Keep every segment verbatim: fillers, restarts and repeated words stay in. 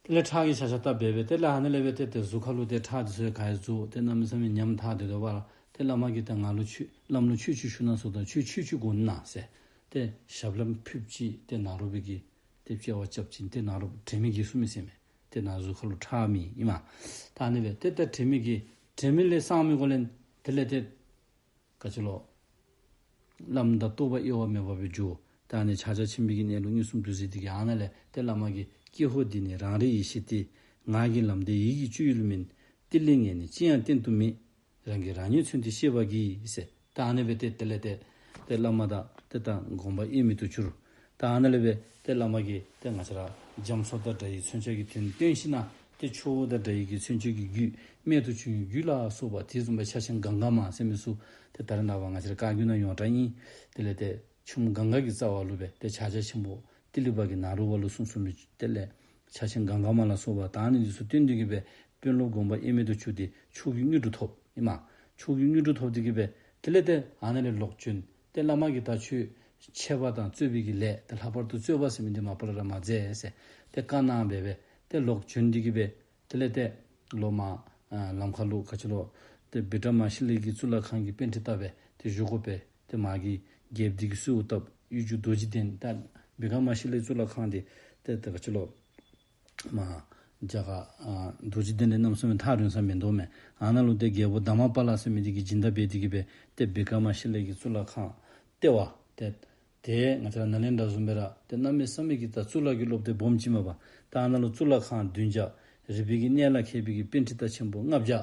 དེ་ལས་ཁྲག་གི་ཆ་བཞག་བཏབ་སྦེ་སྦེ་ཏེ་ལ་ཨ་ནི་ལས་སྦེ་ཏེ་ཏེ་གཟུགས་ཁ་ལུ་ཏེ་ཁྲག་འདི་ཚུ་ག་ཡང་འཛུལ་ཏེ་གནམ་མེད་ས་མེད་ཉམ་ཐག་སྟེ་སྡོད་པ་ལས་ཏེ་བླ་མ་གིས་ཏེ་ང་ལུ་ཆོས་བླམ་ལུ་ཆོས་ཅིག་ཞུ་གནང་ཟེརཝ་ད་ཁྱོད་ཆོས་ཅིག་དགོ་ནི་ན་ཟེར། ཏེ་ཞབས་ལྷམ་ཕུདཔ་ཅིག་ཏེ་ནཱ་རོ་པའི་གི་ཏེ་དཔྱལ་བ་རྐྱབ་ཅིན་ཏེ་ནཱ་རོ་དྲན་མེད་འགྱེལ་སོང་མི་ཟེར་མས། ཏེ་ནཱ་གཟུགས་ཁ་ལུ་ཁྲག་མེད་ཨིན་མས། ད་ཨ་ནི་སྦེ་ཏེ་ད་དྲན་མེད་འགྱེལ་དྲན་མེད་ལས་སངས་མི་གོ་ལས་དེ་ལས་ཏེ་ག་ཅི་ལོ། བླམ་དང་རྟོགས་པ་དབྱེ་བ་མེད་པ་སྦེ་འགྱུར། ད་ཨ་ནི་ཕྱག་རྒྱ་ཆེན་པོའི་གི་གནས་ལུགས་མངོན་སུམ་དུ་གཟིགས་ཏེ་གི་ཨ་ནཱ་ལས་ཏེ་བླ་མ་གིས་ཀྱེ་ཧོ་འདི་ནི་རང་རིག་ཡེ་ཤེས་ཏེ། ངག་གི་ལམ་འདས་ཡིད་ཀྱི་སྤྱོད་ཡུལ་མིན། ཏི་ལི་ངས་ནི་ཅི་ཡང་བསྟན་དུ་མེད། རང་གིས་རང་ཉིད་མཚོན་ཏེ་ཤེས་པར་གྱིས་ཟེར། ད་ཨ་ནི་སྦེ་ཏེ་དེ་ལས་ཏེ་ཏེ་བླ་མ་དང་ཏེ་ད་དགོངས་པ་དབྱེར་མེད་དུ་གྱུར། ད་ཨ་ནཱ་ལས་སྦེ་ཏེ་བླ་མ་གིས་ཏེ་ང་བཅས་ར་རྒྱ་མཚོ་དང་འདྲ་བའི་མཚོན་བྱ་གི་དོན་སྟོན་ཞིནམ་ལས་ཏེ་ཆུ་བོ་དང་འདྲ་བའི་གི་མཚོན་བྱ་གི་རྒྱུད་རྨད་དུ་བྱུང་བའི་རྒྱུད་ལ་སོགས་པ་དེ་བཟུམ་སྦེ་ཕྱག་ཆེན་གངྒཱ་མ་ཟེར་མི་ཚུ་ཏེ་ད་རེས་ནངས་པ་ང་བཅས་ར་བཀའ་བརྒྱུད་ནང་ཡོངས་གྲགས་ཨིན། དེ་ལས་ཏེ་ཆུ་མོ་གངྒཱ་གི་རྩ་བ་ལུ་སྦེ་ཏེ་ཕྱག་རྒྱ་ཆེན་པོ་ཏི་ལི་པ་གིས་ནཱ་རོ་པ་ལུ་གསུངས་གསུངས་མི་དེ་ལས་ཕྱག་ཆེན་གངྒཱ་མ་ལ་སོགས་པ་ད་ཨ་ནི་འདི་ཚུ་སྟོན་ཏེ་གི་སྦེ་དཔོན་སློབ་དགོངས་པ་དབྱེར་མེད་དུ་གྱུར་ཏེ་མཆོག་གི་དངོས་གྲུབ་ཐོབ་ཨིན་མས། མཆོག་གི་དངོས་གྲུབ་ཐོབ་སྟེ་གི་སྦེ་དེ་ལས་ཏེ་ཨ་ནཱ་ལས་ལོག་བྱོན། ཏེ་བླ་མ་གིས་ད་ཁྱོད་འཆད་པ་དང་རྩོད་པའི་གི་ལས་ཏེ་ལྷག་པར་དུ་རྩོད་པ་ཟེར་མི་འདི་མ་པ་ལས་ར་མ་མཛད་ཟེར་ཏེ་བཀའ་གནང་སྦེ་སྦེ་ཏེ་ལོག་བྱོན་ཏེ་གི་སྦེ་དེ་ལས་ཏེ་ལོག་མར་ཨ་ལམ་ཁ་ལུ་ག་ཅི་ལོ། ཏེ་བི་ཀྲ་མ་ཤི་ལའི་གི་གཙུག་ལག་ཁང་གི་པཎྜི་ཏ་སྦེ་ཏེ་བཞུགས་དགོ་པས། ཏེ་མ་གི་རྒྱལཔོ་འདི་གིས་གསོལཝ་བཏབ་གཡུ་འཇུག་རྡོ་རྗེ་གདན། ད་བི་ཀྲ་མ་ཤི་ལའི་གཙུག་ལག་ཁང་འདི་ཏེ་ཏེ་ག་ཅི་ལོ། མར་རྒྱ་གར་ཨ་རྡོ་རྗེ་གདན་ལས་གནམ་མེད་ས་མེད་ཐག་རིང་ས་མིན་འདུག་མས། ཨ་ནཱ་ལུ་ཏེ་རྒྱལ་པོ་དྷརྨ་པཱ་ལ་ཟེར་མི་འདི་གིས་སྦྱིན་བདག་འབད་དེ་གི་སྦེ་ཏེ་བི་ཀྲ་མ་ཤི་ལའི་གི་གཙུག་ལག་ཁང་ལྟེ་བ་ཏེ་ཏེ་ང་བཅས་ར་ནཱ་ལེནྡྲ་བཟུམ་སྦེ་ར་ཏེ་གནམ་མེད་ས་མེད་ཀྱི་ད་གཙུག་ལག་གི་སློབ་སྡེ་སྦོམ་ཅིག་མས་པ། ད་ཨ་ནཱ་ལུ་གཙུག་ལག་ཁང་བདུན་བརྒྱ། རིག་པའི་གི་གནས་ལ་མཁས་པའི་གི་པཎྜི་ཏ་ཆེན་པོ་ལྔ་བརྒྱ།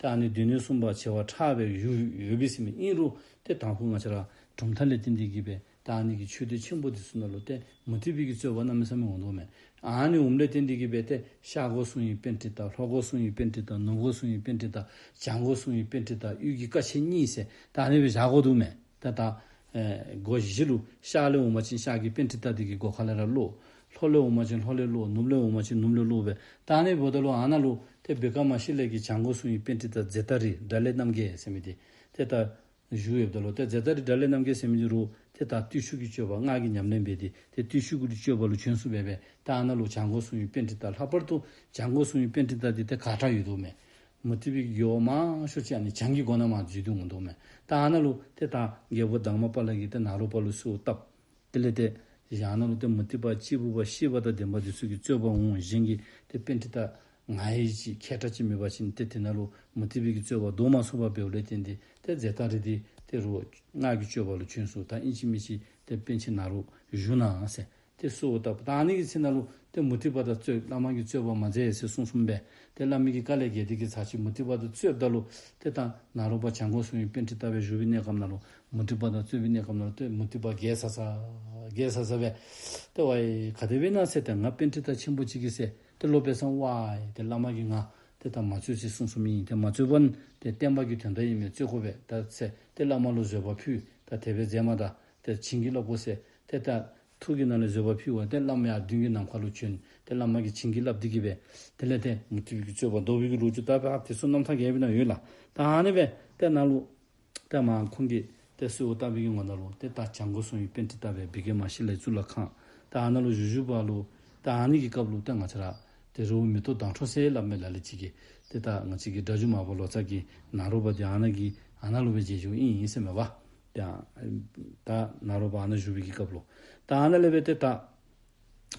ད་ཨ་ནི་སྡེ་སྣོད་གསུམ་པ་བྱེ་བ་ཕྲག་སྦེ་ཡོད་ཡོད་པས་ཟེར་མི་ཨིན་རུང་ཏེ་དང་ཕུ་ང་བཅས་ར་གྲུབ་མཐའ་ལས་བརྟེན་ཏེ་གི་སྦེ་ད་ཨ་ནི་གི་ཆོས་སྡེ་ཆེན་པོ་འདི་ཚུ་ནང་ལུ་ཏེ་མུ་སྟེགས་པའི་གི་རྩོད་པ་གནམ་མེད་ས་མེད་འོང་དོ་མས། ཨ་ནི་འོངམ་ལས་བརྟེན་ཏེ་གི་སྦེ་ཏེ་ཤར་སྒོ་སྲུང་བའི་པཎྜི་ཏ། ལྷོ་སྒོ་སྲུང་བའི་པཎྜི་ཏ། ནུབ་སྒོ་སྲུང་བའི་པཎྜི་ཏ། བྱང་སྒོ་སྲུང་བའི་པཎྜི་ཏ། དབུས་ཀྱི་ཀ་ཆེན་གཉིས་ཟེར་ད་ཨ་ནི་སྦེ་བཞག་དགོ་དོ་མས། ད་ད་ཨེ་སྒོ་བཞི་ལུ་ཤར་ལས་འོང་པ་ཅིན་ཤར་གྱི་པཎྜི་ཏ་འདི་གི་སྒོ་ཁ་ལས་ར་ལོག། ལྷོ་ལས་འོང་པ་ཅིན་ལྷོ་ལས་ལོག། ནུབ་ལས་འོང་པ་ཅིན་ནུབ་ལས་ལོག་སྦེ་ད་ཨ་ནི་འབདཝ་ད་ལུ་ཨ་ནཱ་ལུ་ཏེ་བི་ཀྲ་མ་ཤི་ལའི་གི་བྱང་སྒོ་སྲུང་བའི་པཎྜི་ཏ་ཛེ་ཏ་རི་དགྲ་ལྷའི་རྣམ་རྒྱལ་ཟེར་མི་འདི་ཏེ་ད་བཞུགས་ཡོདཔ་ད་ལུ་ཏེ་ཛེ་ཏ་རི་དགྲ་ལྷའི་རྣམ་རྒྱལ་ཟེར་མི་འདི་རུང་ཏེ་ད་བརྟུལ་ཞུགས་ཀྱི་སྤྱོད་པ་སྔགས་ཀྱི་ཉམས་ལེན་འབད་དེ་ཏེ་བརྟུལ་ཞུགས་ཀྱི་སྤྱོད་པ་ལུ་བྱོན་སོང་སྦེ་སྦེ་ད་ཨ་ནཱ་ལུ་བྱང་སྒོ་སྲུང་བའི་པཎྜི་ཏ་ལྷག་པར་དུ་བྱང་སྒོ་སྲུང་བའི་པཎྜི་ཏ་འདི་ཏེ་ག་དྲག་ཡོད་དོ་མས། མུ་སྟེགས་པའི་གི་རྒོད་པ་མང་ཤོས་ཅིག་ཨ་ནི་བྱང་གི་སྒོ་ནས་མར་འཛུལ་ཏེ་འོང་དོ་མས། ད་ཨ་ནཱ་ལུ་ཏེ་ད་རྒྱལ་པོ་དྷརྨ་པཱ་ལ་གིས་ཏེ་ནཱ་རོ་པ་ལུ་གསོལཝ་བཏབ། དེ་ལས་ཏེ་ཡང་ནཱ་ལུ་ཏེ་མུ་སྟེགས་པ་གཅིག་པུ་པ་ཤེས་པ་དང་ལྡན་པ་འདི་ཚུ་གི་རྩོད་པ་འོང་། གཞན་གྱི་ཏེ་པཎྜི་ཏ་ང་ཡི་ཅིག་མཁས་དྲགས་ཅིག་མེད་པ་ཅིན་ཏེ་དེ་ནང་ལུ་མུ་སྟེགས་པའི་གི་རྩོད་པ་བཟློག་མ་ཚུགས་པར་འབདཝ་ལས་བརྟེན་ཏེ་ཏེ་ཛེ་ཏ་རི་འདི་ཏེ་རུང་སྔགས་ཀྱི་སྤྱོད་པ་ལུ་བྱོན་སོང་། ད་ཨིན་ཅི་མིན་ཅི་ཏེ་པཎ་ཆེན་ནཱ་རོ་བཞུགས་གནང་ཟེར་ཏེ་གསོལཝ་བཏབ། ད་ཨ་ནི་གི་ཚེ་ནང་ལུ་ཏེ་མུ་སྟེགས་པ་དང་རྩོད་བླ་མ་གིས་རྩོད་པ་མ་མཛད་ཟེར་གསུངས་གསུངསམ་སྦེ་ཏེ་བླ་མའི་གི་བཀའ་ལས་འགལ་ཏེ་གི་ཚར་ཅིག་མུ་སྟེགས་པ་དང་རྩོདཔ་ད་ལུ་ཏེ་ད་ནཱ་རོ་པ་བྱང་སྒོ་སྲུང་བའི་པཎྜི་ཏ་སྦེ་བཞུགས་པའི་གནས་སྐབས་ནང་ལུ་མུ་སྟེགས་པ་དང་རྩོད་པའི་གནས་སྐབས་ནང་ལུ་ཏེ་མུ་སྟེགས་པ་རྒྱལ་ས་ས་རྒྱལ་ས་ས་སྦེ་ཏེ་ཝའི་ག་དེ་སྦེ་ཨིན་ན་ཟེར་ཏེ་ང་པཎྜི་ཏ་ཆེན་པོ་ཅིག་གིས་ཟེར་ཏེ་ལོག་པའི་སང་ཝའི་ཏེ་བླ་མ་གིས་ང་ཏེ་ད་མ་རྩོད་ཟེར་གསུངས་གསུངསམ་ཨིན། ཏེ་མ་རྩོད་པ་ཏེ་བསྟན་པ་གི་དོན་དག་ཨིན་མས། རྩོད་དགོ་པས་ད་ཟེར་ཏེ་བླ་མ་ལུ་བཟོད་པ་ཕུལ། ད་དེ་སྦེ་མཛད་མ་ད་ཏེ་བྱིན་གྱིས་བརླབ་དགོ་ཟེར་ཏེ་ད་ཐུགས་ཀྱི་ནང་ལས་བཟོད་པ་ཕུལ་བ་ཏེ་བླ་མ་ཡར་མདུན་གྱི་ནམ་མཁའ་ལུ་བྱོན། ཏེ་བླ་མ་གིས་བྱིན་གྱིས་བརླབས་ཏེ་གི་སྦེ་དེ་ལས་ཏེ་མུ་སྟེགས་པའི་གི་རྩོད་པ་བཟློག་པའི་གི་ལོ་རྒྱུས་ད་སྦེ་ཨ་དེ་ཚུ་རྣམ་ཐར་རྒྱས་པའི་ནང་ཡོད་ལགས། ད་ཨ་ནི་སྦེ་ཏེ་ནཱ་ལུ་ཏེ་མར་ཁོང་གིས་ཏེ་གསོལཝ་བཏབ་པའི་གི་ངོ་ནང་ལུ་ཏེ་ད་བྱང་སྒོ་སྲུང་བའི་པཎྜི་ཏ་སྦེ་བི་ཀྲ་མ་ཤི་ལའི་གཙུག་ལག་ཁང་ད་ཨ་ནཱ་ལུ་བཞུགས་བཞུགས་པ་ལུ་ད་ཨ་ནི་གི་སྐབས་ལུ་ཏེ་ང་བཅས་ར་ཏེ་རི་བོ་མེ་ཏོག་མདངས་འཕྲོ་ཟེར་སླབ་མས་ལ་ལུ་ཅིག་གིས། ཏེ་ད་ང་བཅས་ཀྱི་སྒྲ་སྒྱུར་མར་པ་ལོ་ཙཱ་གིས་ནཱ་རོ་པ་འདི་ཨ་ནཱ་གི་ཨ་ནཱ་ལུ་སྦེ་མཇལ་བྱུང་ཨིན་ཨིན་ཟེར་མས་པ། ད་ད་ནཱ་རོ་པ་ཨ་ནཱ་བཞུགས་པའི་གི་སྐབས་ལུ་ད་ཨ་ནཱ་ལས་སྦེ་ཏེ་ད་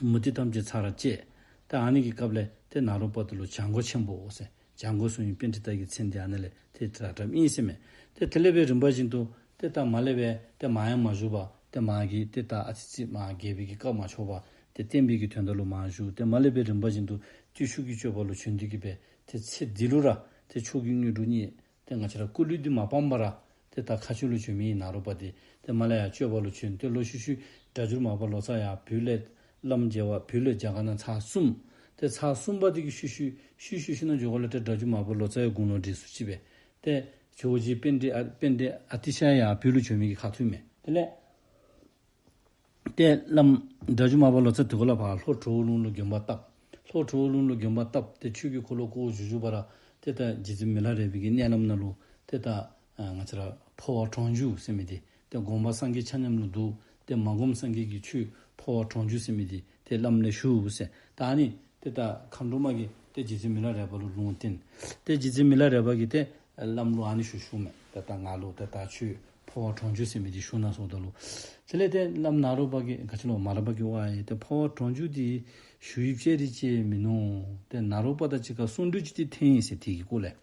མུ་སྟེགས་ཐམས་ཅད་ཚར་བཅད། ད་ཨ་ནི་གི་སྐབས་ལས་ཏེ་ནཱ་རོ་པ་འདི་ལུ་བྱང་སྒོ་ཆེན་པོ་ཟེར་བྱང་སྒོ་སྲུང་བའི་པཎྜི་ཏ་གི་མཚན་འདི་ཨ་ནཱ་ལས་ཏེ་གྲགས་གྲགསཔ་ཨིན་ཟེར་མས། ཏེ་དེ་ལས་སྦེ་རིམ་པ་བཞིན་དུ་ཏེ་ད་མར་ལས་སྦེ་ཏེ་མར་ཡང་མ་བཞུགས་པར་ཏེ་མར་གྱི་ཏེ་ད་ཨ་ཙི་ཙི་མར་རྒྱལ་པོའི་གི་བཀའ་མ་ཆོག་པར་ཏེ་བསྟན་པའི་གི་དོན་དག་ལུ་མར་བཞུགས། ཏེ་མར་ལས་སྦེ་རིམ་པ་བཞིན་དུ་བརྟུལ་ཞུགས་ཀྱི་སྤྱོད་པ་ལུ་བྱོན་ཏེ་གི་སྦེ་ཏེ་ཚེ་འདི་ལུ་ར་ཏེ་མཆོག་གི་དངོས་གྲུབ་བརྙེས། ཏེ་ང་བཅས་ར་སྐུ་ལུས་འདི་མ་སྤངས་པར་ར་ཏེ་ད་མཁའ་སྤྱོད་ལུ་བྱོན་མི་ཨིན་ནཱ་རོ་པ་འདི། ཏེ་མར་ལས་ཡར་སྤྱོད་པ་ལུ་བྱོན། ཏེ་ལོག་ཤུལ་ཤུལ་སྒྲ་སྒྱུར་མར་པ་ལོ་ཙཱ་ཡར་བོད་ལས་བླམ་མཇལ་བར་བོད་ལས་རྒྱ་གར་ནང་ཚར་གསུམ། ཏེ་ཚར་གསུམ་པ་འདི་གི་ཤུལ་ཤུལ་ཤུལ་ཤུལ་ཤུལ་ནང་འགྱོ་དགོཔ་ལས་ཏེ་སྒྲ་སྒྱུར་མར་པ་ལོ་ཙཱ་ཡང་དགུང་ལོ་བགྲེས་སུ་ཅིག་སྦེ་ཏེ་ཇོ་བོ་རྗེ་པཎྜི་ཨ་པཎྜི་ཨ་ཏི་ཤ་ཡར་བོད་ལུ་བྱོན་མི་གི་ཁ་ཐུག་མས། དེ་ལས་ཏེ་བླམ་སྒྲ་སྒྱུར་མར་པ་ལོ་ཙཱ་འདི་གུ་ལས་ཕར་ལྷོ་གྲོ་བོ་ལུང་ལུ་དགོན་པ་བཏབ། ལྷོ་གྲོ་བོ་ལུང་ལུ་དགོན་པ་བཏབ་སྟེ་ཆོས་ཀྱི་འཁོར་ལོ་བསྐོར་བཞུགས་བཞུགས་པ་ར་ཏེ་ད་རྗེ་བཙུན་མི་ལ་རས་པའི་གི་མནལ་ལམ་ནང་ལུ་ཏེ་ད་ཨ་ང་བཅས་ར་འཕོ་བ་གྲོང་འཇུག་ཟེར་མི་འདི་ཏེ་སྒོམ་པ་སངས་རྒྱས་ཆ་མཉམ་ལུ་འདུག། ཏེ་མ་སྒོམ་སངས་རྒྱས་ཀྱི་ཆོས་འཕོ་བ་གྲོང་འཇུག་ཟེར་མི་འདི་ཏེ་བླམ་ལས་ཞུ་ཟེར། ད་ཨ་ནི་ ཏེ་ད་མཁའ་འགྲོ་མ་གིས་ཏེ་རྗེ་བཙུན་མི་ལ་རས་པ་ལུ་ལུང་བསྟན། ཏེ་རྗེ་བཙུན་མི་ལ་རས་པ་གིས་ཏེ་བླམ་ལུ་ཨ་ནི་ཞུ་ཞུཝ་མས། ཏེ་ད་ང་ལུ་ཏེ་ད་ཁྱོད་འཕོ་བ་གྲོང་འཇུག་ཟེར་མི་འདི་ཞུ་གནང་ཟེརཝ་ད་ལུ། དེ་ལས་ཏེ་བླམ་ནཱ་རོ་པ་གིས་ག་ཅི་ལོ་མ་ར་པ་གིས་ཝའེ་ཏེ་འཕོ་བ་གྲོང་འཇུག་འདི་ཞུ་ཡི་ཅིག་ར་ཅིག་མིན་ནུག། ཏེ་ནཱ་རོ་པ་དང་གཅིག་ཁར་གསུང་གྲོས་ཅིག་ཏེ་འཐེན་ཡི་ཟེར་དེ་གི་སྐོར་ལས།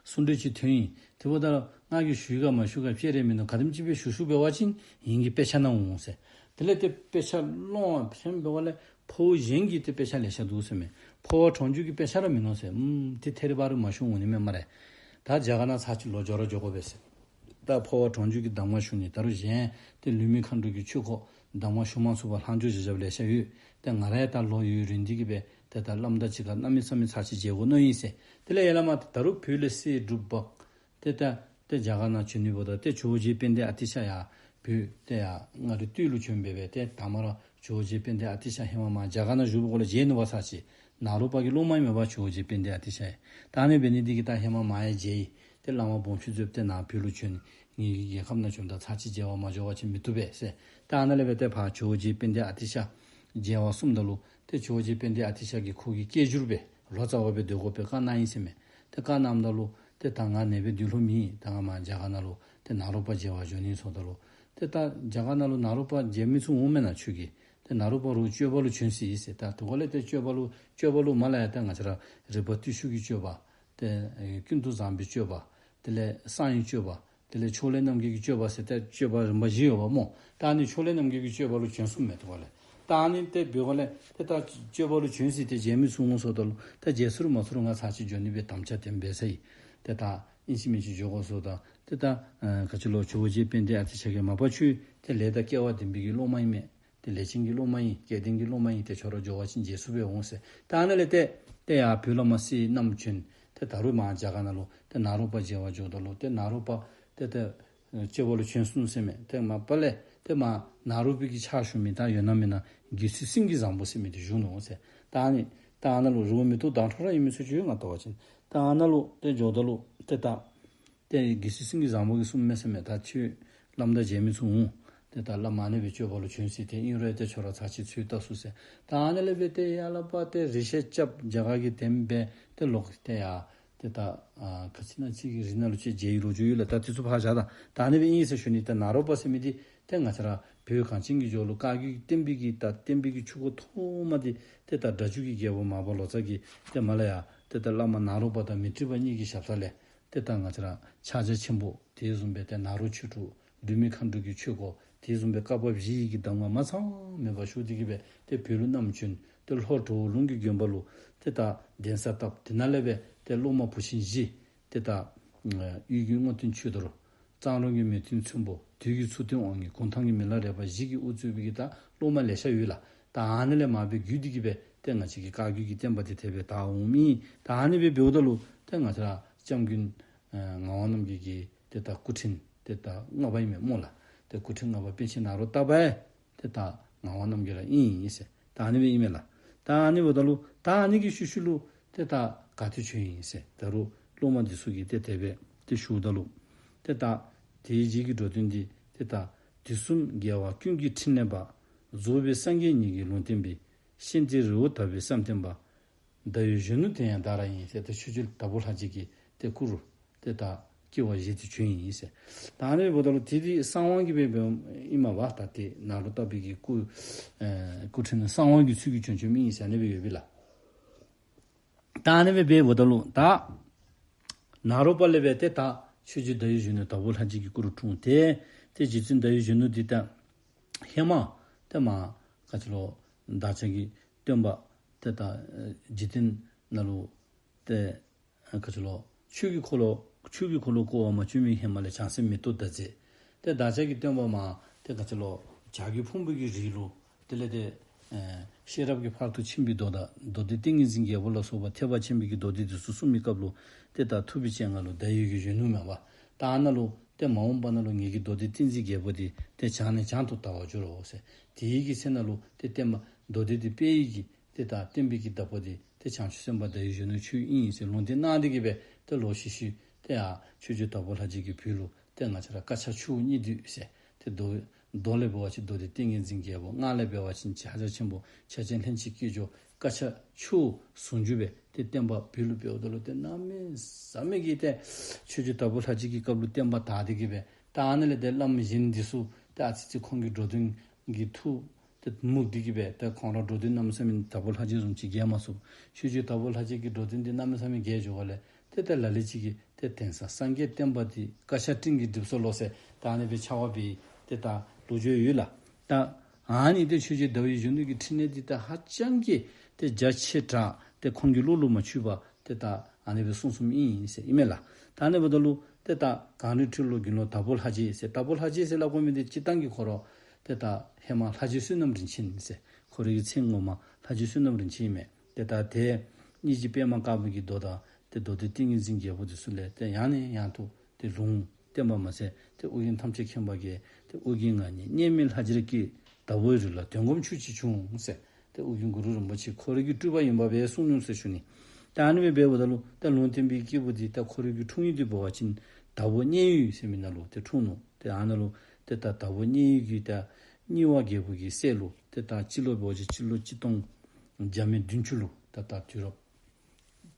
གསུང་གྲོས་ཅིག་འཐེན་ཡི། དེ་འབདཝ་ད་ང་གིས་ཞུ་ག་མ་ཞུ་ག་ཅིག་ར་མིན་ནུག། ག་དེམ་ཅིག་སྦེ་ཞུ་ཞུ་འབད་བ་ཅིན་ངེ་གི་དཔེ་ཆ་ནང་འོང་ཟེར། དེ་ལས་ཏེ་དཔེ་ཆ་ལོང་བ་ཕྱེན་འབདཝ་ལས་འཕོ་བ་གཞན་གྱི་ཏེ་དཔེ་ཆ་ལེ་ཤ་འདུག་ཟེར་མས། འཕོ་བ་གྲོང་འཇུག་གི་དཔེ་ཆ་ར་མིན་ནུག་ཟེར། ཨུམ་ཏེ་ཐད་རི་བ་རི་མ་ཞུ་འོང་ནི་མས་སྨ་རེ། ད་རྒྱ་གར་ནང་ཚར་གཅིག་ལོག་འགྱོ་ར་འགྱོ་དགོ་པས་ཟེར། ད་འཕོ་བ་གྲོང་འཇུག་གི་གདམས་ངག་ཞུ་ནི་ད་རུང་གཞན་ཏེ་ལུས་མེད་མཁའ་འགྲོ་གི་ཆོས་སྐོར་གདམས་ངག་ཞུ་མ་ཚུགས་པར་ལྷག་འཕྲོ་བཞག་བཞགཔ་ལེ་ཤ་ཡོད། ཏེ་ང་ར་ཡང་ད་ལོ་ཡུན་རིང་སྟེ་གིས་སྦེ་ཏེ་ད་བླམ་དང་གཅིག་ཁར་གནམ་མེད་ས་མེད་ཚར་གཅིག་མཇལ་དགོ་མནོ་ཡི་ཟེར། དེ་ལས་ཡར་ལས་མར་ད་རུང་བོད་ལས་གསེར་སྒྲུབ་འབག། ཏེ་ད་ཏེ་རྒྱ་གར་ནང་བྱོན་ནི་འབདཝ་ད་ཏེ་ཇོ་བོ་རྗེ་དཔལ་ལྡན་ཨ་ཏི་ཤ་ཡར་བོད་ཏེ་ཡར་མངའ་རིས་སྟོད་ལུ་བྱོན་སྦེ་སྦེ་ཏེ་ད་མ་ར་ཇོ་བོ་རྗེ་དཔལ་ལྡན་ཨ་ཏི་ཤ་ཧེ་མ་མར་རྒྱ་གར་ནང་བཞུགས་པའི་སྐོར་ལས་མཇལ་ནུག་པ། ཚར་གཅིག་ནཱ་རོ་པ་གི་སློབ་མ་ཨིན་མས་པ་ཇོ་བོ་རྗེ་དཔལ་ལྡན་ཨ་ཏི་ཤ་ཡང་། ད་ཨ་ནི་འབད་ནི་འདི་གིས་ད་ཧེ་མ་མར་ཡང་མཇལ་ཡི། ཏེ་བླ་མ་སྦོམ་ཆེན་མཛོད་ཏེ་ནཱ་བོད་ལུ་བྱོན། ངེ་གི་རྒྱལ་ཁབ་ནང་བྱོནམ་ད་ཚར་གཅིག་མཇལ་བར་མ་འགྱོ་བ་ཅིན་མི་བཏུབ་པས་ཟེར། ད་ཨ་ནཱ་ལས་སྦེ་ཏེ་ཕར་ཇོ་བོ་རྗེ་དཔལ་ལྡན་ཨ་ཏི་ཤ་མཇལ་བར་སོངམ་ད་ལུ་ཏེ་ཇོ་བོ་རྗེ་དཔལ་ལྡན་ཨ་ཏི་ཤ་གིས་ཁོ་གི་སྐད་སྒྱུར་སྦེ་ལོ་ཙཱ་བ་སྦེ་སྡོད་དགོ་པའི་བཀའ་གནང་ཡི་ཟེར་མས། ཏེ་བཀའ་གནངམ་ད་ལུ་ཏེ་ད་ང་ནེ་སྦེ་སྡོད་ལོང་མེད། ད་ང་མར་རྒྱ་གར་ནང་ལུ་ཏེ་ནཱ་རོ་པ་མཇལ་བར་འགྱོ་ནི་ཟེརཝ་ད་ལུ། ཏེ་ད་རྒྱ་གར་ནང་ལུ་ནཱ་རོ་པ་མཇལ་མི་ཚུགས་འོང་མེན་ན་ཁྱོད་ཀྱིས། ཏེ་ནཱ་རོ་པ་རོགས་སྐྱོབ་པ་ལུ་བྱོན་ཟེར་ཡི་ཟེར། ད་དེ་འབདཝ་ལས་ཏེ་སྐྱོབ་པ་ལུ་སྐྱོབ་པ་ལུ་མ་ལ་ཡ་ད་ང་བཅས་ར་རིག་པ་བརྟུལ་ཞུགས་ཀྱི་སྐྱོབ་པ། ཏེ་ཀུན་ཏུ་བཟང་པོའི་སྐྱོབ་པ། དེ་ལས་གསང་བའི་སྐྱོབ་པ། དེ་ལས་ཕྱོགས་ལས་རྣམ་རྒྱལ་གྱི་སྐྱོབ་པ་ཟེར་ཏེ་སྐྱོབ་པ་རིམ་པ་བཞི་ཡོདཔ་སྨོ། ད་ཨ་ནི་ཕྱོགས་ལས་རྣམ་རྒྱལ་གྱི་སྐྱོབ་པ་ལུ་བྱོན་གསུངམ་མས། དེ་འབདཝ་ལས་ད་ཨ་ནི་ཏེ་འབདཝ་ལས་ཏེ་ད་སྐྱོབ་པ་ལུ་བྱོན་ཟེར་ཏེ་མཇལ་མི་ཚུགས་འོང་ཟེརཝ་ད་ལུ་ད་མཇལ་ཚུགས་རུང་མ་ཚུགས་རུང་ང་ཚར་གཅིག་འགྱོ་ནི་སྦེ་དམ་བཅའ་དེ་འབད་ཚར་ཡི། ཏེ་ད་ཨིན་ཅི་མིན་ཅི་འགྱོ་དགོ་ཟེརཝ་ད་ཏེ་ད་ག་ཅི་ལོ་ཇོ་བོ་རྗེ་དཔལ་ལྡན་ཨ་ཏི་ཤ་གིས་མ་པ་ཁྱོད་ཏེ་ལས་དང་སྐལ་བ་ལྡན་པའི་གི་སློབ་མ་ཨིན་མས། ཏེ་ལས་ཅན་གྱི་སློབ་མ་ཨིན། སྐལ་ལྡན་གྱི་སློབ་མ་ཨིན། ཏེ་ཁྱོད་ར་འགྱོ་བ་ཅིན་མཇལ་ཚུགསཔ་སྦེ་འོང་ཟེར། ད་ཨ་ནཱ་ལས་ཏེ་ཏེ་ཡར་བོད་ལས་མར་གསེར་བསྣམས་བྱོན། ཏེ་ད་རུང་མར་རྒྱ་གར་ནང་ལུ་ཏེ་ནཱ་རོ་པ་མཇལ་བར་འགྱོཝ་ད་ལུ་ཏེ་ནཱ་རོ་པ་ཏེ་ཏེ་སྐྱོབ་པ་ལུ་བྱོན་གསུངས་ཟེར་མས། ཏེ་མ་པ་ལས་ཏེ་མར་ནཱ་རོ་པའི་གི་ཕྱག་ཞུ་མི་ད་ཡོད་ན་མེད་ན་དགེ་ཚུལ་སེང་གེ་བཟང་པོ་ཟེར་མི་འདི་བཞུགས་ནུག་ཟེར། ད་ཨ་ནི་ད་ཨ་ནཱ་ལུ་རི་བོ་མེ་ཏོག་མདངས་འཕྲོག་ར་ཨིན་མི་ཚུ་ཅིག་ཡོད་ང་བལྟ་བ་ཅིན། ད་ཨ་ནཱ་ལུ་ཏེ་འགྱོཝ་ད་ལུ་ཏེ་ད་ཏེ་དགེ་ཚུལ་སེང་གེ་བཟང་པོ་གིས་གསུངམ་མས་ཟེར་མས། ད་ཁྱོད་བླམ་དང་མཇལ་མི་ཚུགས་འོང་། ཏེ་ད་བླམ་ཨ་ནི་སྦེ་སྐྱོབ་པ་ལུ་བྱོན་ཟེར། ཏེ་ཨིན་རུང་ཏེ་ཁྱོད་ར་ཚར་གཅིག་འཚོལ་བལྟ་ཚུགས་ཟེར། ད་ཨ་ནཱ་ལས་སྦེ་ཏེ་ཡར་ལས་ཕར་ཏེ་རི་ཤ་རྐྱབ་རྒྱ་གར་གྱི་དེ་སྦེ་ཏེ་ལོག་སྟེ་ཡར་ཏེ་ད་ཨ་ག་ཅི་ན་ཅིག་གི་རི་ནང་ལུ་ཅིག་མཇལ་བའི་ལོ་རྒྱུས་ཡོད་ལགས། ད་དེ་ཚུ་ཕར་བཞག། ད་ད་ཨ་ནི་སྦེ་ཨིན་ཟེར་ཞུ་ནི། ཏེ་ནཱ་རོ་པ་ཟེར་མི་འདི་ཏེ་ང་བཅས་ར་བོད་གངས་ཅན་གྱི་ལྗོངས་ལུ་བཀའ་བརྒྱུད་ཀྱི་བསྟན་པའི་གི་ད་བསྟན་པའི་གི་ཆུ་འགོ་ཐོག་མ་འདི་ཏེ་ད་སྒྲ་བསྒྱུར་གྱི་རྒྱལ་པོ་མར་པ་ལོ་ཙཱ་གིས་ཏེ་མར་ལས་ཡར་ཏེ་ད་བླ་མ་ནཱ་རོ་པ་དང་མཻ་ཏྲི་པ་གཉིས་ཀྱི་ཞབས་ས་ལས་ཏེ་ད་ང་བཅས་ར་ཕྱག་རྒྱ་ཆེན་པོ་དེ་བཟུམ་སྦེ་ཏེ་ནཱ་རོ་ཆོས་དྲུག་ལུས་མེད་མཁའ་འགྲོ་གི་ཆོས་སྐོར་དེ་བཟུམ་སྦེ་བཀའ་བབས་བཞི་ཡི་གི་གདམས་ངག་མ་ཚང་མེད་པར་ཞུ་སྟེ་གིས་སྦེ་ཏེ་བོད་ལུ་བསྣམས་བྱོན། ཏེ་ལྷོ་གྲོ་བོ་ལུང་གི་དགོན་པ་ལུ་ཏེ་ད་གདན་ས་བཏབ། དེ་ནང་ལས་སྦེ་ཏེ་སློབ་མ་བུ་ཆེན་བཞི་ཏེ་ད་ཨ་དབུས་ཀྱི་རྔོག་སྟོན་ཆོས་རྡོར། གཙང་རོང་གི་མེས་སྟོན་ཚོན་པོ། དུས་ཀྱི་མཚུར་སྟོན་དབང་ངེ། གུང་ཐང་གི་མི་ལ་རས་པ་བཞི་གིས་དབུ་གཙོས་པའི་གི་ད་སློབ་མ་ལེ་ཤ་ཡོད་ལགས། ད་ཨ་ནི་ལས་མར་སྦེ་བརྒྱུད་དེ་གིས་སྦེ་ཏེ་ང་བཅས་ཀྱི་བཀའ་བརྒྱུད་ཀྱི་བསྟན་པ་འདི་དེ་སྦེ་དར་འོངམ་ཨིན། ད་ཨ་ནི་སྦེ་འབདཝ་ད་ལུ་ཏེ་ང་བཅས་ར་སྐྱབས་མགོན་ཨ་ངག་དབང་རྣམ་རྒྱལ་གྱི་ཏེ་ད་སྐུ་ཕྲེང་ཏེ་ད་ལྔ་པ་ཨིན་མས་སྨོ་ལགས། ཏེ་སྐུ་ཕྲེང་ལྔ་པ་པཎ་ཆེན་ནཱ་རོ་ཏ་པ་ཡང་ཏེ་ད་ངག་དབང་རྣམ་རྒྱལ་ར་ཨིན་ཨིན་ཟེར། ད་ཨ་ནི་སྦེ་ཨིན་མས་ལགས། ད་ཨ་ནི་འབདཝ་ད་ལུ་ད་ཨ་ནི་གི་ཤུལ་ཤུལ་ལུ་ཏེ་ད་ག་ཏེ་བྱོན་ཡི་ཟེར། ད་རུང་སློབ་མ་འདི་ཚུ་གིས་ཏེ་དེ་སྦེ་ཏེ་ཞུཝ་ད་ལུ་ཏེ་ད་དེའི་རྗེས་ཀྱི་འགྲོ་དོན་འདི་ཏེ་ད་དུས་གསུམ་རྒྱལ་བ་ཀུན་གྱི་ཕྲིན་ལས་པ། རྫོགས་པའི་སངས་རྒྱས་ཉིད་ཀྱིས་ལུང་བསྟན་པའི། ཤཱནྟི་རི་བོ་དག་པའི་བསམ་གཏན་པ། ཟླ་འོད་གཞོན་ནུ་དེ་ཡང་བདག་རང་ཡིན་ཟེར་ཏེ་ཆོས་རྗེ་དྭགས་པོ་ལྷ་རྗེ་གི་ཏེ་སྐུ་རུ་ཏེ་ད་སྐྱེ་བ་བཞེས་ཏེ་བྱོན་ཡི་ཟེར། ད་ཨ་ནི་འབདཝ་ད་ལུ་ཏེ་འདི་གསང་བ་གི་སྦེ་སྦེ་ཨིན་མས་པ། ད་ཏེ་ནཱ་རོ་ཏ་པའི་གི་སྐུ་ཨེ་སྐུ་ཕྲེང་ནི་གསང་བ་གི་ཚུལ་གྱིས་བྱོན་བྱོནམ་ཨིན་ཟེར་ཨ་ནི་སྦེ་ཡོད་པས་ལགས། ད་ཨ་ནི་སྦེ་འབདཝ་ད་ལུ་ད་ནཱ་རོ་པ་ལས་སྦེ་ཏེ་ད་ཆོས་རྗེ་ཟླ་འོད་གཞོན་ནུ་དྭགས་པོ་ལྷ་རྗེ་གི་སྐུ་རུ་འཁྲུངས་ཏེ་ཏེ་རྗེ་བཙུན་ཟླ་འོད་གཞོན་ནུ་འདི་ད་ཧེ་མ་ཏེ་མར་ག་ཅི་ལོ་བདག་ཅག་གི་སྟོན་པ་ཏེ་ད་ཨེ་འཇིག་རྟེན་ནང་ལུ་ཏེ་ཨ་ག་ཅི་ལོ་ཆོས་ཀྱི་འཁོར་ལོ་ཆོས་ཀྱི་འཁོར་ལོ་བསྐོར་བར་མ་བྱོན་མི་ཧེ་མ་ལས་བྱང་སེམས་མེ་ཏོག་ཟླ་མཛེས། ཏེ་བདག་ཅག་གི་སྟོན་པ་མར་ཏེ་ག་ཅི་ལོ་བྱ་རྒོད་ཕུང་པོ་གི་རིགས་ལུ་དེ་ལས་ཏེ་ཨེ་ཤེས་རབ་ཀྱི་ཕ་རོལ་ཏུ་ཕྱིན་པའི་མདོ་དང་མདོ་སྡེ་ཏིང་ངེ་འཛིན་རྒྱལ་པོ་ལ་སོགས་པ་ཐེག་པ་ཆེན་པོའི་གི་མདོ་སྡེ་འདི་ཚུ་གསུང་མི་སྐབས་ལུ་ཏེ་ད་ཐུབ་པའི་སྤྱན་སྔར་ལུ་ཟླ་འོད་ཀྱི་གཞོན་ནུ་མེན་པ། ད་ཨ་ནཱ་ལུ་ཏེ་མ་འོངས་པ་ནང་ལུ་ངེ་གི་མདོ་སྡེ་ཏིང་འཛིན་རྒྱལ་པོ་འདི་ཏེ་བྱང་ནས་བྱང་དུ་དར་བར་འགྱུར་རོ་ཟེར། དེའི་གི་ཚེ་ནང་ལུ་ཏེ་བསྟན་པ་མདོ་སྡེ་འདི་སྤེལ་ཡི་གི་ཏེ་ད་བསྟན་པའི་གི་བདག་པོ་འདི་ཏེ་བྱང་ཆུབ་སེམས་དཔའ་ཟླ་འོད་གཞོན་ནུ་ཁྱོད་ཨིན་ཟེར་ལུང་བསྟན་གནང་སྟེ་གིས་སྦེ་ཏེ་ལོག་ཤུལ་ཤུལ་ཏེ་ཡར་ཆོས་རྗེ་དྭགས་པོ་ལྷ་རྗེ་གི་བོད་ལུ་ཏེ་ང་བཅས་ར་བཀའ་ཕྱག་ཆུ་བོ་གཉིས་འདུས་ཟེར། ཏེ་མདོ་མདོ་ལས་འབད་བ་ཅིན་མདོ་སྡེ་ཏིང་ངེ་འཛིན་རྒྱལ་པོ། སྔགས་ལས་འབད་བ་ཅིན་ཕྱག་རྒྱ་ཆེན་པོ་ཕྱག་ཆེན་ལྷན་ཅིག་སྐྱེས་སྦྱོར། བཀའ་ཕྱག་ཆུ་ཟུང་འཇུག་སྦེ་ཏེ་བསྟན་པ་བོད་ལུ་འབདཝ་ད་ལུ་ཏེ་གནམ་མེད་ས་མེད་ཀྱི་ཏེ་ཆོས་རྗེ་དྭགས་པོ་ལྷ་རྗེ་གི་སྐབས་ལུ་བསྟན་པ་དར་ཏེ་གི་སྦེ་ད་ཨ་ནི་ལས་ཏེ་བླམ་གཞན་འདི་ཚུ་ཏེ་ཨ་ཙི་ཙི་ཁོང་གི་འགྲོ་དོན་གྱི་མཐུ་ཏེ་མུག་སྟེ་གི་སྦེ་ཏེ་ཁོང་ར་འགྲོ་དོན་གནམ་མེད་ས་མེད་དྭགས་པོ་ལྷ་རྗེ་བཟུམ་ཅིག་རྒྱས་མ་ཚུགས། ཆོས་རྗེ་དྭགས་པོ་ལྷ་རྗེ་གི་འགྲོ་དོན་འདི་གནམ་མེད་ས་མེད་རྒྱས་འགྱོཝ་ལས་ཏེ་ཏེ་ལ་ལུ་ཅིག་གིས་ཏེ་དེང་སང་སངས་རྒྱས་བསྟན་པ་འདི་བཀའ་ཤག་སྤྲིན་གྱིས་བསྒྲིབས་སོ་ལོ་ཟེར་ད་ཨ་ནི་སྦེ་ཆགས་པ་སྦེ་ཏེ་ད་ལོ་རྒྱུས་ཡོད་ལགས། ད་ཨ་ནི་ཏེ་ཆོས་རྗེ་ཟླ་བའི་གཞོན་ནུ་གི་ཕྲིན་ལས་འདི་ད་ཧ་ཅང་གི་ཏེ་རྒྱ་ཆེ་དྲགས་ཏེ་ཁོང་གི་བློ་ལུ་མ་ཆུད་པར་ཏེ་ད་ཨ་ནི་སྦེ་གསུངས་གསུངསམ་ཨིན་ཟེར་ཨིན་མས་ལགས། ད་ཨ་ནི་འབདཝ་ད་ལུ་ཏེ་ད་གངས་རིའི་ཁྲོད་ལུ་དགེ་སློང་དྭགས་པོ་ལྷ་རྗེ་ཟེར་དྭགས་པོ་ལྷ་རྗེ་ཟེར་སླབ་དགོ་མི་འདི་སྤྱིར་བཏང་གི་ཁོ་ར་ཏེ་ད་ཧེ་མ་ལྷ་རྗེ་བསོད་ནམས་རིན་ཆེན་ཟེར་ཁོ་རའི་གི་མཚན་ངོ་མ་ལྷ་རྗེ་བསོད་ནམས་རིན་ཆེན་ཨིན་མས། ཏེ་ད་ཏེ་སྙིང་རྗེ་པདྨ་དཀར་པོ་གི་མདོ་དང་ཏེ་མདོ་སྡེ་ཏིང་ངེ་འཛིན་རྒྱལ་པོ་འདི་ཚུ་ལས་ཏེ་ཡང་ནས་ཡང་དུ་ཏེ་ལུང་བསྟན་པ་མ་ཟད་ཏེ་ཨོ་རྒྱན་ཐམས་ཅད་མཁྱེན་པ་གིས་ཏེ་ཨོ་རྒྱན་ང་ཉིད་སྙེམས་མེད་ལྷ་རྗེར་སྐྱེས། དྭགས་པོའི་རི་ལ་དོན་སྒོམ་ཁྱུ་གཅིག་བྱུང་ཟེར་ཏེ་ཨོ་རྒྱན་གུ་རུ་རིན་པོ་ཆེ་ཁོ་རའི་གི་སྤྲུལ་པ་ཨིནམ་སྦེ་གསུངས་ནུག་ཟེར་ཞུ་ནི། ཏེ་ཨ་ནི་སྦེ་འབདཝ་ད་ལུ་ཏེ་ལུང་བསྟན་པའི་སྐྱེས་བུ་འདི་ཏེ་ཁོ་རའི་གི་འཁྲུངས་ཡུལ་འདི་འབད་བ་ཅིན་དྭགས་པོ་མཉན་ཡུལ་ཟེར་མི་ནང་ལུ་ཏེ་འཁྲུངས་ནུག། ཏེ་ཨ་ནཱ་ལུ་ཏེ་ད་དྭགས་པོ་མཉན་ཡུལ་གྱི་ད་རྙིང་བ་རྒྱལ་པོ་གི་སྲས་ལུ་ཏེ་ད་སྤྱི་ལོ་འབད་བ་ཅིན་སྤྱི་ལོ་གཅིག་སྟོང་བརྒྱ་མེད་བདུན་ཅུ་ལུ་ད་ད་དུས་རབས་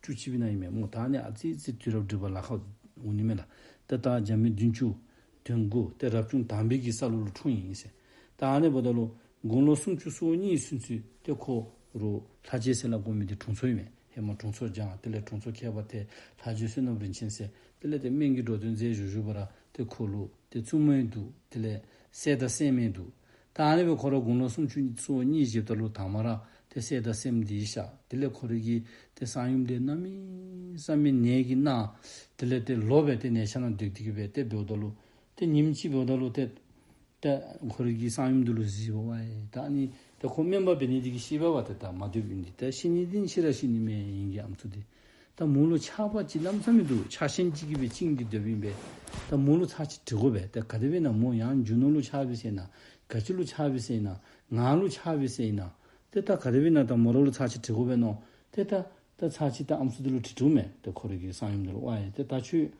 བཅུ་གཅིག་པའི་ནང་ཨིན་མས་སྨོ། ད་ཨ་ནི་ཨ་ཙི་ཙི་དུས་རབས་འགྲིག་པ་ལཱ་ཁག་འོང་ནི་མས་ལགས། ཏེ་ད་བརྒྱ་མེད་བདུན་ཅུ་དོན་དགུ་ཏེ་རབ་བྱུང་དང་པའི་གི་ས་ལུག་ལུ་འཁྲུངས་ཡི་ཟེར། ད་ཨ་ནི་འབདཝ་ད་ལུ་དགུང་ལོ་སུམ་ཅུ་སོ་གཉིས་ཚུན་ཚོད་ཏེ་ཁོ་ར་ལྷ་རྗེ་ཟེར་སླབ་དགོ་མི་འདི་དྲུང་འཚོ་ཨིན་མས། ཧེ་མ་དྲུང་འཚོ་སྦྱངས། དེ་ལས་དྲུང་འཚོ་མཁས་པ་ཏེ་ལྷ་རྗེ་བསོད་ནམས་རིན་ཆེན་ཟེར་དེ་ལས་ཏེ་སྨན་གྱི་འགྲོ་དོན་མཛད་བཞུགས་བཞུགས་པ་ར་ཏེ་ཁོ་ལུ་ཏེ་བཙུན་མོ་ཡང་འདུག། དེ་ལས་སྲས་དང་སྲསམོ་ཡང་འདུག། ད་ཨ་ནི་སྦེ་ཁོ་ར་དགུང་ལོ་སུམ་ཅུ་སོ་གཉིས་བཞེསཔ་ད་ལུ་དང་པ་ར་ཏེ་སྲས་དང་སྲསམོ་འདི་གཤགས། དེ་ལས་ཁོ་རའི་གི་ཏེ་གསང་ཡུམ་འདི་གནམ་མེད་ས་མེད་ནད་ཀྱིས་ན། དེ་ལས་ཏེ་ལོག་སྦེ་ཏེ་ནད་ཆ་ནང་སྡོད་དེ་གི་སྦེ་ཏེ་འབདཝ་ད་ལུ་ཏེ་ཉིནམ་ཅིག་འབདཝ་ད་ལུ་ཏེ་ཏེ་ཁོ་རའི་གི་གསང་ཡུམ་འདི་ལུ་གཟིགས་པ་ཝའི་ད་ཨ་ནི་ཏེ་ཁོ་སྨན་པ་འབད་ནི་འདི་གིས་ཤེས་པས་པ། ཏེ་ད་མ་སྡོདཔ་ཨིན་འདི་ད་ཤི་ནི་འདི་ཤི་ར་ཤི་ནི་མས་ཨིན་གྱི་ཨམ་སྲུ་འདི། ད་མོ་ལུ་ཆགས་པ་ཅིག་གནམ་མེད་ས་མེད་འདུག། ཆགས་ཞེན་ཅིག་གིས་སྦེ་བཅིངས་ཏེ་སྡོདཔ་ཨིན་པས། ད་མོ་ལུ་ཚར་ཅིག་དྲི་དགོ་པས། ད་ག་དེ་སྦེ་ན་མོ་ཡང་རྒྱུ་ནོར་ལུ་ཆགས་པས་ཟེར་ན་ག་ཅི་ལུ་ཆགས་པས་ཟེར་ན་ང་ལུ་ཆགས་པས་ཟེར་ན། ཏེ་ད་ག་དེ་སྦེ་ན་ད་མོ་ར་ལུ་ཚར་ཅིག་དྲི་དགོ་པས་མནོ། ཏེ་ད་ད་ཚར་ཅིག་ད་ཨམ་སྲུ་འདི་ལུ་དྲི་དྲིཝ་མས། ཏེ་ཁོ་རའི་གི་གསང་ཡུམ་འདི་ལུ་ཝའི་ཏེ་ད་ཁྱོད་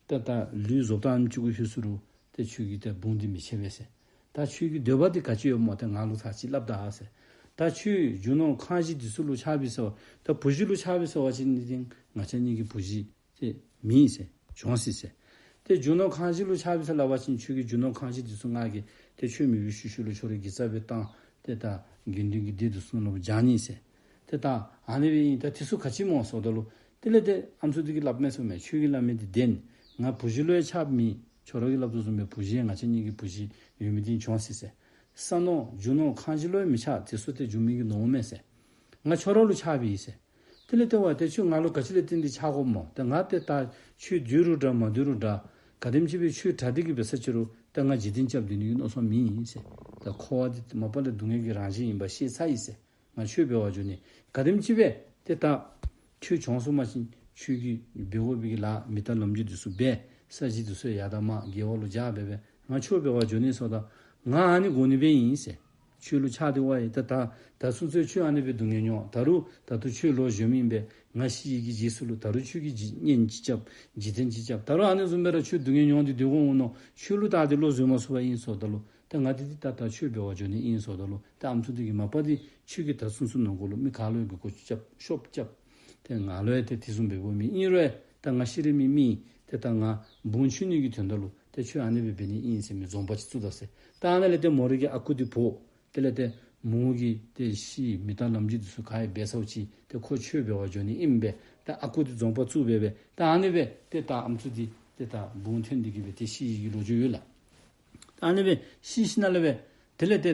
ད་ད་ལུས་བཟོ་ལྟ་ཨ་ནེམ་ཅིག་གུ་ལྷོད་སོ་རུང་ཏེ་ཁྱོད་ཀྱི་ཏེ་བུང་འདི་མི་ཆེ་བས་ཟེར། ད་ཁྱོད་ཀྱི་འདོད་པ་འདི་ག་ཅི་ཡོདཔ་སྨོ། ཏེ་ང་ལུ་ཚར་ཅིག་སླབ་ད་ཟེར། ད་ཁྱོད་རྒྱུ་ནོར་ཁང་གཞི་འདི་ཚུ་ལུ་ཆགས་པས་ཟེར་བ། ད་བུ་གཞི་ལུ་ཆགས་པས་ཟེར་བ་ཅིན་ནི་ཏེ་ང་བཅས་གཉིས་ཀྱི་བུ་གཞི་ཏེ་མེད་ཟེར་གྱོང་སོ་ཡི་ཟེར། ཏེ་རྒྱུ་ནོར་ཁང་གཞི་ལུ་ཆགས་པས་ཟེར་སླབ་པ་ཅིན་ཁྱོད་ཀྱི་རྒྱུ་ནོར་ཁང་གཞི་འདི་ཚུ་ང་གིས་ཏེ་ཁྱོད་མེད་པའི་ཤུལ་ཤུལ་ལུ་ཁྱོད་རའི་དགེ་རྩ་སྦེ་བཏང་། ཏེ་ད་དགེ་འདུན་གྱི་སྡེ་འདི་ཚུ་ནང་ལུ་སྦྱང་ནི་ཟེར། ཏེ་ད་ཨ་ནི་སྦེ་ཨིན། ད་དེ་ཚུ་ག་ཅི་སྨོ་ཟེརཝ་ད་ལུ་དེ་ལས་ཏེ་ཨམ་སྲུ་འདི་གིས་སླབ་མས་ཟེར་མས། ཁྱོད་ཀྱིས་སླབ་མི་འདི་བདེན། ང་བུ་གཞི་ལུ་ཡང་ཆགསཔ་མེད། ཁྱོད་ར་གིས་སླབ་དོ་བཟུམ་སྦེ་བུ་གཞི་ང་བཅས་གཉིས་ཀྱི་བུ་གཞི་ཡོད་མི་འདི་གྱོང་སོ་ཡི་ཟེར། ས་ནོར་རྒྱུ་ནོར་ཁང་གཞི་ལུ་ཡང་མི་ཆགས། དེ་ཚུ་ཏེ་སྒྱུ་མའི་གི་ནོར་མས་ཟེར། ང་ཁྱོད་ར་ལུ་ཆགས་པས་ཟེར། དེ་ལས་ཏེ་ཝའི་ཏེ་ཁྱོད་ང་ལུ་ག་ཅི་ལས་བརྟེན་ཏེ་ཆགས་དགོཔ་སྨོ། ཏེ་ང་ཏེ་ད་ཁྱོད་འདུལ་རུང་འདྲ་མ་འདུལ་རུང་འདྲ། ག་དེམ་ཅིག་སྦེ་ཁྱོད་དྲག་སྟེ་གི་འབད་ས་ཅི་རུང་ཏེ་ང་འཇིག་རྟེན་སྐྱབས་སྡོད་ནི་གི་མནོ་བསམ་མེད་ཟེར། ད་འཁོར་བ་འདི་མ་པ་ལས་སྡུག་བསྔལ་གྱི་རང་བཞིན་ཨིནམ་ཤེས་ཚར་ཡི་ཟེར། ང་ཁྱོད་འབད་བར་འགྱོ་ནི། ག་དེམ་ཅིག་སྦེ་ཏེ་ད་ཁྱོད་གྱོང་སོང་པ་ཅིན་ཁྱོད་ཀྱིས་འབད་དགོ་པའི་གི་ལཱ་མི་རྟག་ལམ་འཇུག་འདི་ཚུ་འབད། ས་གཞི་འདི་ཚུ་ཡར་དང་མར་དགེ་བ་ལུ་སྦྱར་སྦེ་སྦེ་ང་ཁྱོད་འབད་བར་འགྱོ་ནི་ཟེརཝ་ད་ང་ཨ་ནི་དགོ་ནི་སྦེ་ཨིན་ཟེར། ཁྱོད་ལུ་ཆགས་ཏེ་ཝའི་ད་ད་ད་ཚུན་ཚོད་ཁྱོད་ཨ་ནི་སྦེ་སྡུག་བསྔལ་མྱོང་། ད་རུང་ད་ལྟོ་ཁྱོད་ལོག་བྱོནམ་ཨིན་པས། ང་ཤི་ཡི་གི་རྗེས་སུ་ལུ་ད་རུང་ཁྱོད་ཀྱིས་འཇིག་གཉེན་ཅིག་རྐྱབ། འཇིག་རྟེན་ཅིག་རྐྱབ། ད་རུང་ཨ་ནི་བཟུམ་སྦེ་ར་ཁྱོད་སྡུག་བསྔལ་མྱོང་སྟེ་སྡོད་དགོཔ་འོང་མནོ། ཁྱོད་ལུ་ད་འདི་ལོག་བཟོད་མ་ཚུགས་པར་ཨིན་ཟེརཝ་ད་ལུ་ད་ང་འདི་འདི་ད་ད་ཁྱོད་འབད་བར་འགྱོ་ནི་ཨིན་ཟེརཝ་ད་ལུ་ད་ཨམ་སྲུ་འདི་གིས་མ་པ་འདི་ཁྱོད་ཀྱིས་ད་ཚུན་ཚོད་ནང་འཁོད་ལུ་མི་ག་ལུ་ཡང་གུས་བཀུར་རྐྱབ་ཤོབ་རྐྱབ། ཏེ་ང་ལུ་ཡང་ཏེ་དེ་བཟུམ་འབད་དགོཔ་མེད། ཨིན་རུང་ད་ང་ཤི་རན་མི་མི་ཏེ་ད་ང་བུང་འཚོལ་ནི་གི་དོན་དག་ལུ་ཏེ་ཁྱོད་ཨ་ནི་སྦེ་འབད་ནི་ཨིན་ཟེར་མི་འཛོམས་པ་ཅིག་བཙུགས་ད་ཟེར། ད་ཨ་ནཱ་ལས་ཏེ་མོ་རའི་གི་ཨ་ཁུ་འདི་འབོ། དེ་ལས་ཏེ་མོ་གིས་ཏེ་ཤི་མི་རྟག་ལམ་འཇུག་འདི་ཚུ་ག་ཡང་འབད་ཚརཝ་ཅིག་ཏེ་ཁོ་ཁྱོད་འབད་བར་འགྱོ་ནི་ཨིན་པས། ད་ཨ་ཁུ་འདི་འཛོམས་པ་བཙུགས་སྦེ་སྦེ་ད་ཨ་ནི་སྦེ་ཏེ་ད་ཨམ་སྲུ་འདི་ཏེ་ད་བུང་འཚོལ་ནི་འདི་གིས་སྦེ་ཏེ་ཤི་ཡི་གི་ལོ་རྒྱུས་ཡོད་ལགས། ད་ཨ་ནི་སྦེ་ཤི་ཞིནམ་ལས་སྦེ་དེ་ལས་ཏེ་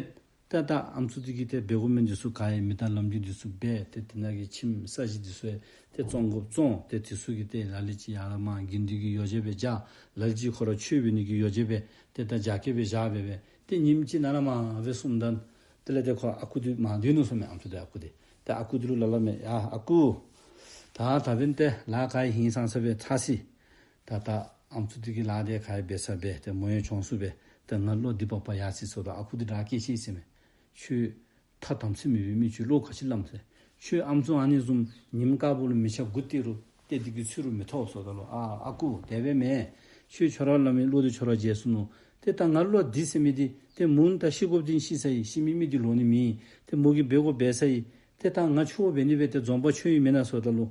ད་ད་ཨམ་སྲུ་འདི་གིས་ཏེ་འབད་དགོ་མི་འདི་ཚུ་ག་ཡང་མི་རྟག་ལམ་འཇུག་འདི་ཚུ་འབད། ཏེ་དེ་ནང་གི་ཁྱིམ་ས་གཞི་འདི་ཚུ་ཡང་ཏེ་བཙོང་དགོཔ་བཙོང་། ཏེ་དེ་ཚུ་གི་ཏེ་ལ་ལུ་ཅིག་ཡར་མར་དགེ་འདུན་གྱི་ཡོ་བྱད་སྦེ་སྦྱར། ལ་ལུ་ཅིག་ཁོ་ར་ཆོས་འབད་ནི་གི་ཡོ་བྱད་སྦེ་ཏེ་ད་རྒྱ་སྐྱེད་སྦེ་བཞག་སྦེ་སྦེ་ཏེ་ཉིནམ་ཅིག་ནང་ན་མར་སྦེ་སོངམ་ད་དེ་ལས་ཏེ་ཁོ་ཨ་ཁུ་འདི་མར་སྡོད་ནུག་ཟེར་མས། ཨམ་སྲུ་འདི་ཨ་ཁུ་འདི། ཏེ་ཨ་ཁུ་འདི་ལུ་ལ་ལ་མས། ཡ་ཨ་ཁུ། ད་ད་འབདན་ཏེ་ལཱ་ག་ཡང་ཧིང་སངས་ས་སྦེ་ཚར་ཅི། ད་ད་ཨམ་སྲུ་འདི་གིས་ལཱ་འདི་ག་ཡང་འབད་ཚར་སྦེ་ཏེ་མོ་ཡང་གྱོང་སོང་སྦེ་ཏེ་ང་བློ་འདི་པག་པ་ཡར་སོ་ཡི་ཟེརཝ་ད་ཨ་ཁུ་འདི་དྲག་སྐད་ཆེ་ཟེར་མས། ཁྱོད་ཐ་དམ་ཚིག་མེད་པའི་མི་ཁྱོད་བློ་ག་ཅི་སླབ་ཟེར། ཁྱོད་ཨམ་སྲུ་ཨ་ནི་བཟུམ་ཉིནམ་དཀར་པོ་ལུ་མི་ཆ་དགུ་སྟེར་རུང་ཏེ་འདི་གི་ཚུལ་རུ་མི་ཐོབ་ཟེརཝ་ད་ལུ་ཨ་ཨ་ཁུ་དེ་སྦེ་མེན། ཁྱོད་ཁྱོད་ར་སླབ་མི་བློ་འདི་ཁྱོད་ར་བདེ་སོང་ནུག། ཏེ་ད་ང་བློ་འདི་ཟེར་མི་འདི་ཏེ་མོ་ད་ཤི་དགོཔ་འདི་ཤི་ཚར་ཡི། ཤི་མི་མི་འདི་ལོག་ནི་མེད། ཏེ་མོ་གིས་འབད་དགོཔ་འབད་ཚར་ཡི། ཏེ་ད་ང་ཆོ་འབད་ནི་སྦེ་ཏེ་འཛོམས་པ་ཆོས་ཡུལ་མི་ནང་སོངམ་ད་ལུ།